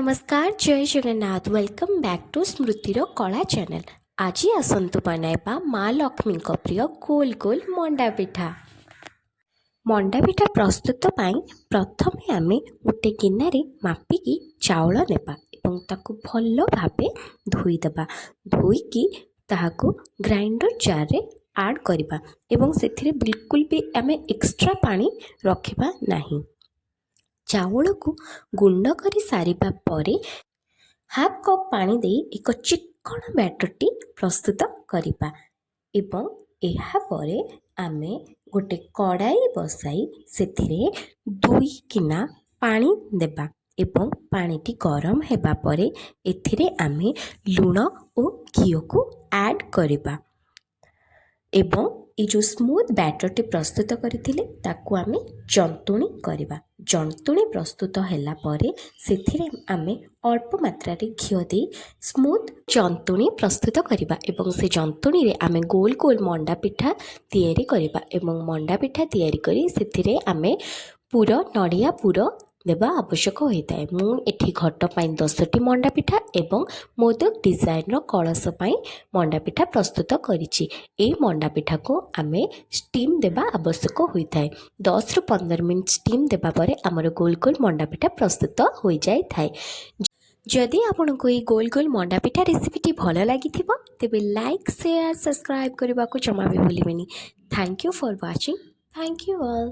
ନମସ୍କାର, ଜୟ Jagannath. Welcome back to ସ୍ମୃତିର କଳା ଚ୍ୟାନେଲ୍। ଆଜି ଆସନ୍ତୁ ବନାଇବା ମା ଲକ୍ଷ୍ମୀଙ୍କ ପ୍ରିୟ ଗୋଲ ଗୋଲ ମଣ୍ଡା ପିଠା। ମଣ୍ଡା ପିଠା ପ୍ରସ୍ତୁତ ପାଇଁ ପ୍ରଥମେ ଆମେ ଗୋଟେ ଗିନାରେ ମାପିକି ଚାଉଳ ନେବା ଏବଂ ତାକୁ ଭଲ ଭାବେ ଧୋଇଦେବା। ଧୋଇକି ତାହାକୁ ଗ୍ରାଇଣ୍ଡର ଜାର୍ରେ ଆଡ଼୍ କରିବା ଏବଂ ସେଥିରେ ବିଲକୁଲ ବି ଆମେ ଏକ୍ସଟ୍ରା ପାଣି ରଖିବା ନାହିଁ। ଚାଉଳକୁ ଗୁଣ୍ଡ କରି ସାରିବା ପରେ ହାଫ୍ କପ୍ ପାଣି ଦେଇ ଏକ ଚିକ୍କଣ ବ୍ୟାଟର୍ଟି ପ୍ରସ୍ତୁତ କରିବା ଏବଂ ଏହାପରେ ଆମେ ଗୋଟେ କଡ଼ାଇ ବସାଇ ସେଥିରେ 2 ଗିନା ପାଣି ଦେବା ଏବଂ ପାଣିଟି ଗରମ ହେବା ପରେ ଏଥିରେ ଆମେ ଲୁଣ ଓ ଘିଅକୁ ଆଡ଼୍ କରିବା ଏବଂ ଏ ଯେଉଁ ସ୍ମୁଥ୍ ବ୍ୟାଟର୍ଟି ପ୍ରସ୍ତୁତ କରିଥିଲେ, ତାକୁ ଆମେ ଜନ୍ତୁଣି କରିବା। ଜନ୍ତୁଣି ପ୍ରସ୍ତୁତ ହେଲା ପରେ ସେଥିରେ ଆମେ ଅଳ୍ପ ମାତ୍ରାରେ ଘିଅ ଦେଇ ସ୍ମୁଥ୍ ଜନ୍ତୁଣି ପ୍ରସ୍ତୁତ କରିବା ଏବଂ ସେ ଜନ୍ତୁଣିରେ ଆମେ ଗୋଲ ଗୋଲ ମଣ୍ଡା ପିଠା ତିଆରି କରିବା ଏବଂ ମଣ୍ଡା ପିଠା ତିଆରି କରି ସେଥିରେ ଆମେ ପୁର, ନଡ଼ିଆ ପୁର ଦେବା ଆବଶ୍ୟକ ହୋଇଥାଏ। ମୁଁ ଏଠି ଘଟ ପାଇଁ 10ଟି ମଣ୍ଡା ପିଠା ଏବଂ ମୋଦକ ଡିଜାଇନର କଳସ ପାଇଁ ମଣ୍ଡା ପିଠା ପ୍ରସ୍ତୁତ କରିଛି। ଏହି ମଣ୍ଡା ପିଠାକୁ ଆମେ ଷ୍ଟିମ୍ ଦେବା ଆବଶ୍ୟକ ହୋଇଥାଏ। 10ରୁ 15 ମିନିଟ୍ ଷ୍ଟିମ୍ ଦେବା ପରେ ଆମର ଗୋଲ ଗୋଲ ମଣ୍ଡା ପିଠା ପ୍ରସ୍ତୁତ ହୋଇଯାଇଥାଏ। ଯଦି ଆପଣଙ୍କୁ ଏଇ ଗୋଲ ଗୋଲ ମଣ୍ଡା ପିଠା ରେସିପିଟି ଭଲ ଲାଗିଥିବ, ତେବେ ଲାଇକ୍, ସେୟାର, ସବସ୍କ୍ରାଇବ୍ କରିବାକୁ ଜମା ବି ଭୁଲିବେନି। Thank you for watching. Thank you all.